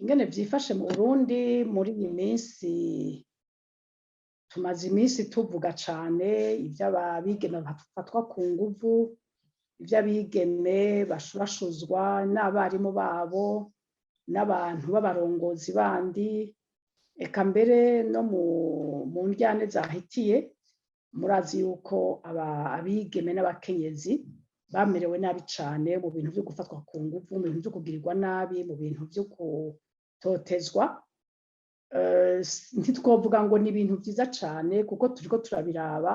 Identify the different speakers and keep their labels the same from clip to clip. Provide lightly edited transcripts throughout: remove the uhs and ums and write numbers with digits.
Speaker 1: Ingene vyifashe mu Burundi muri iyi minsi, tumaze iminsi tuvuga cane ivy'abigeme bafatwa ku nguvu, ivy'abigeme bashurashuzwa n'abarimu babo n'abantu b'abarongozi bandi, eka mbere no mu ndyane zahitiye. Murazi yuko abigeme n'abakenyezi bamerewe nabi cane mu bintu vyo gufatwa ku nguvu, mu bintu vyo kugirirwa nabi, mu bintu vyo gutotezwa. Ntitwovuga ngo ni ibintu vyiza cane, kuko turiko turabiraba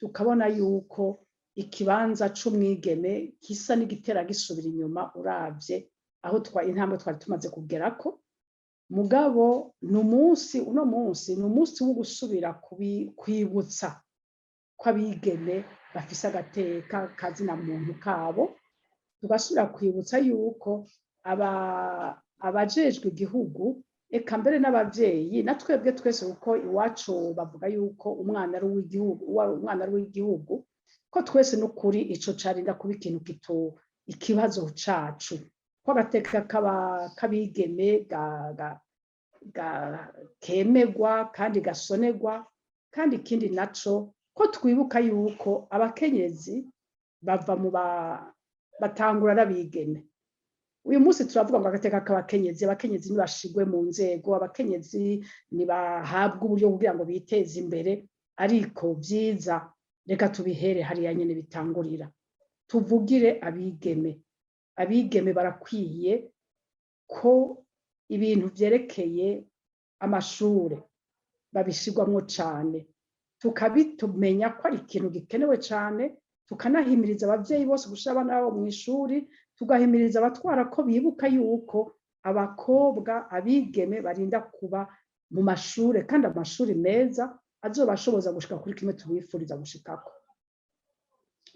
Speaker 1: tukabona yuko ikibanza c'umwigeme gisa n'igitera gisubira inyuma uravye aho intambwe twari tumaze kugerako. Mugabo ni umunsi, uno munsi ni umunsi wo gusubira kwibutsa ko abigeme bafise agateka kazina muntu kabo, tugasubira kwibutsa yuko abajejwe igihugu, eka mbere n'abavyeyi na twebwe twese, kuko iwacu bavuga yuko umwana ari uw'igihugu, umwana ari uw'igihugu, ko twese n'ukuri ico carinda kuba ikintu kitu ikibazo cacu, ko agateka k'abigeme kemegwa kandi gasonegwa. Kandi ikindi naco, ko twibuka yuko abakenyezi bava mu batangura n'abigeme. Uyu munsi turavuga ngo agateka k'abakenyezi, abakenyezi ntibashigwe mu nzego, abakenyezi ntibahabwe uburyo kugira ngo biteze imbere, ariko vyiza reka tubihere hariya nyene bitangurira, tuvugire abigeme. Abigeme barakwiye ko ibintu vyerekeye amashure babishirwamwo cane, tukabitumenya ko ari ikintu gikenewe cane, tukanahimiriza abavyeyi bose gushira abana babo mw'ishuri, tugahimiriza abatwara ko bibuka yuko abakobwa, abigeme barinda kuba mu mashure, kandi amashuri meza azobashoboza gushika kuri kimwe tubifuriza gushikako.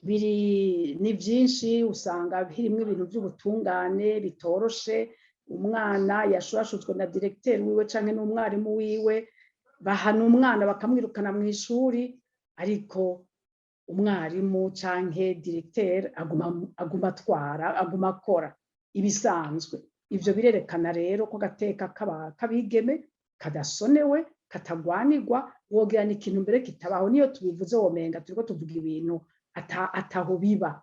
Speaker 1: Biri ni vyinshi, usanga birimwo ibintu vy'ubutungane bitoroshe. Umwana yashurashujwe na directeur wiwe canke n'umwarimu wiwe, bahana umwana bakamwirukana mw'ishuri, ariko umwarimu canke directeur aguma atwara, aguma akora ibisanzwe. Ivyo birerekana rero ko agateka k'abigeme kadasonewe, katagwanirwa, wogira ni ikintu mbere kitabaho. Niyo tubivuze womenga turiko tuvuga ibintu ataho biba,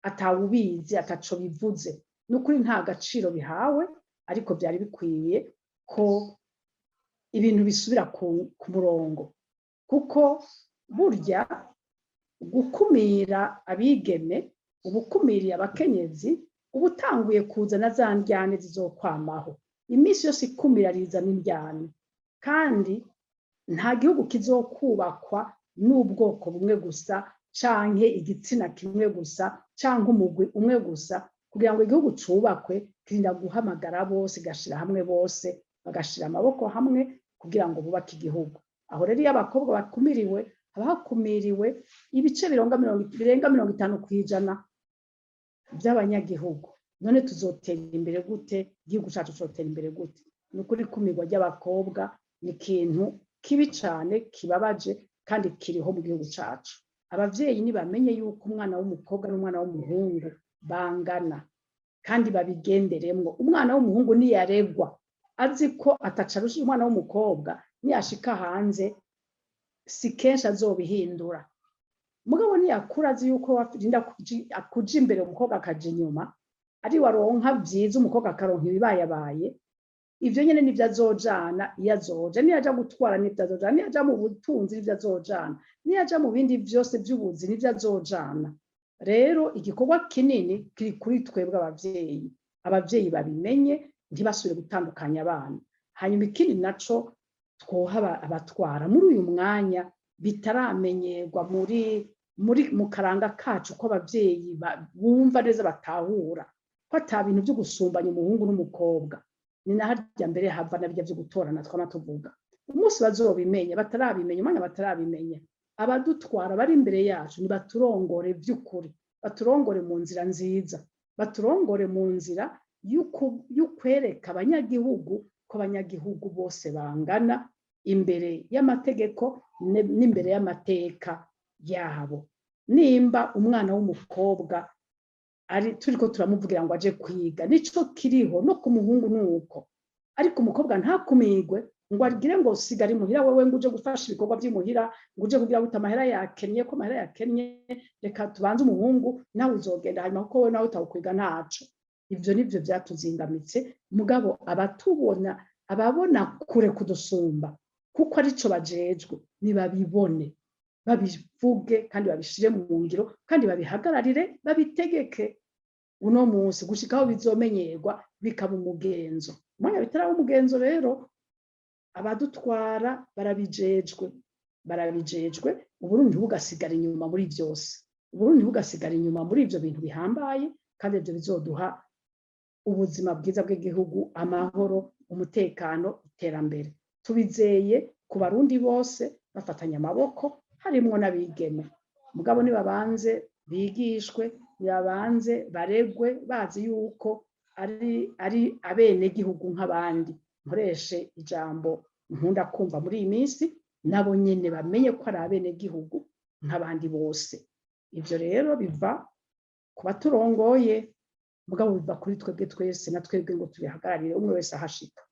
Speaker 1: atawubizi, ataco bivuze. Nukuri nta gaciro bihawe, ariko vyari bikwiye ko ibintu bisubira ku murongo, kuko burya gukumira abigeme ubukumiriye abakenyezi, uba utanguye kuzana za ndyane zizokwamaho iminsi yose. Ikumira rizana indyane, kandi nta gihugu kizokubakwa n'ubwoko bumwe gusa canke igitsina kimwe gusa canke umugwi umwe gusa. Kugira ngo igihugu cubakwe, kirinda guhamagara bose, gashira hamwe bose, bagashira amaboko hamwe kugira ngo bubake igihugu. Aho rero iyo abakobwa bakumiriwe, haba hakumiriwe ibice birenga 50% by'abanyagihugu. None tuzotera imbere gute? Igihugu cacu cotera imbere gute? Ni ukuri ikumirwa ry'abakobwa ni ikintu kibi cane, kibabaje, kandi kiriho mu gihugu cacu. Abavyeyi nibamenye yuko umwana w'umukobwa n'umwana w'umuhungu bangana, kandi babigenderemwo. Umwana w'umuhungu niyaregwa azi ko ataca arusha umwana w'umukobwa, niyashika hanze si kenshi azobihindura. Mugabo niyakura azi yuko arinda kuja imbere, umukobwa akaja inyuma, ari waronka vyiza, umukobwa akaronka ibibayabaye, ivyo nyene nivyo azojana iyo azoja. Niyaja gutwara nivyo azojana, niyaja mu butunzi nivyo azojana, niyaja mu bindi vyose vy'ubuzi nivyo azojana. Rero igikorwa kinini kiri kuri twebwe abavyeyi. Abavyeyi babimenye, ntibasubire gutandukanya abana. Hanyuma ikindi naco twoha abatwara muri uyu mwanya bitaramenyerwa muri mu karanga kacu, ko abavyeyi bumva neza, batahura ko ata bintu vyo gusumbanya umuhungu n'umukobwa. Ni na harya mbere hava na birya vyo gutorana twama tuvuga. Umunsi bazobimenya, batarabimenya, umwanya batarabimenya, abadutwara bari imbere yacu nibaturongore vy'ukuri, baturongore mu nzira nziza, baturongore mu nzira y'ukwereka abanyagihugu ko abanyagihugu bose bangana imbere y'amategeko n'imbere y'amateka yabo. Nimba umwana w'umukobwa ari turiko turamuvugira ngo aje kwiga, nico kiriho no ku muhungu nuko. Ariko umukobwa ntakumigwe ngo agire ngo sigara imuhira wewe, ngo uje gufasha ibikorwa by'imuhira, ngo uje kugira ngo amahera yakennye, ko amahera yakennye, reka tubanze umuhungu, nawe uzogenda hanyuma, kuko wowe nawe utawukwiga ntaco. Ivyo nivyo vyatuzingamitse. Mugabo abatubona, ababona kure kudusumba, kuko arico bajejwe, nibabibone, babivuge kandi babishire mu ngiro kandi babihagararire, babitegeke uno munsi gushika aho bizomenyerwa bikaba umugenzo. Umwanya bitaraba umugenzo rero, abadutwara barabijejwe, barabijejwe. Uburundi ntibugasigara inyuma muri byose, Uburundi ntibugasigara inyuma muri ivyo bintu bihambaye, kandi ivyo bizoduha ubuzima bwiza bw'igihugu, amahoro, umutekano, iterambere. Tubizeye ku Barundi bose bafatanya amaboko, harimwo n'abigeme. Mugabo nibabanze bigishwe, nibabanze baregwe bazi yuko ari abenegihugu nk'abandi. Nkoreshe ijambo nkunda kumva muri iyi minsi: nabo nyene bamenye ko ari abenegihugu nk'abandi bose. Ivyo rero biva ku baturongoye, mugabo biva kuri twebwe twese na twebwe ngo tubihagararire, umwe wese ahashika.